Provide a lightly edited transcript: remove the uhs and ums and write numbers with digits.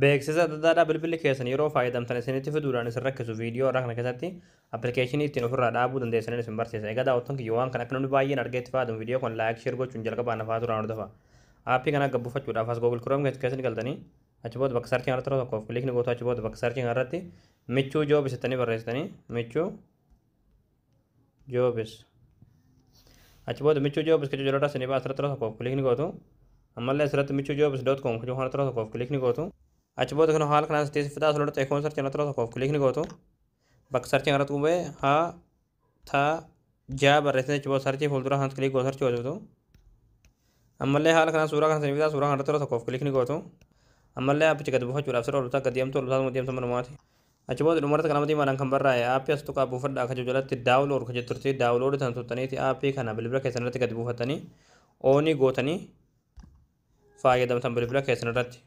Beeksisa adda addaadhaa bilbilli keessan yeroo fayyadamtan isinitti fiduudhaan isin rakkisu viidiyoo irraa kana keessatti appilikeeshinii ittiin ofirraa dhaabuu dandeessanin isin barsiisa. Egaa daawwattoon kiyya, waan kana akka namni baay'een argee itti fayyadamu viidiyoo kun like, share gochuun jalqabaa nafaa turaan hordofa. Aappii kana gad buufachuudhaaf as Google Chrome keessa galtanii, achi booda bakka searchii irratti tokkoof click ni gootu. Achi booda bakka searchii irratti Michuu Jobs jettanii barreessitanii, Michuu Jobs. Achi booda Michuu Jobs kan jedhu irraa isinii baasa, asirratti tokkoof click ni gootu. Ammallee asirratti michuujobs.com kan jedhu irratti tokkoof click ni gootu. Achi booda kan haala kanaan sitti fidaa, asirratti eekoon searchii irratti tokkoof click ni gootu. Bakka searchii irratti qubee haa taa jaa barreessitanii, achi booda searchii fuuldura kanatti click gootu, searchii gootu. Ammallee haala kanaan suuraa kana isinii fidaa, suuraa kana irratti tokkoof click ni gootu. Ammallee aappicha gadi buufachuudhaaf sirra oltaa gadi deemtu, oltaa deemtu manumaati. Achi booda dhumarratti qalama diimaadhaan kan barraa'e aappii as tuqaa buufadhaa kan jedhu jalatti download kan jettu turte. Download sana tuttaniiti aappii kana bilbila keessan irratti gadi buufatanii on gootanii fayyadamtan bilbila keessan irratti.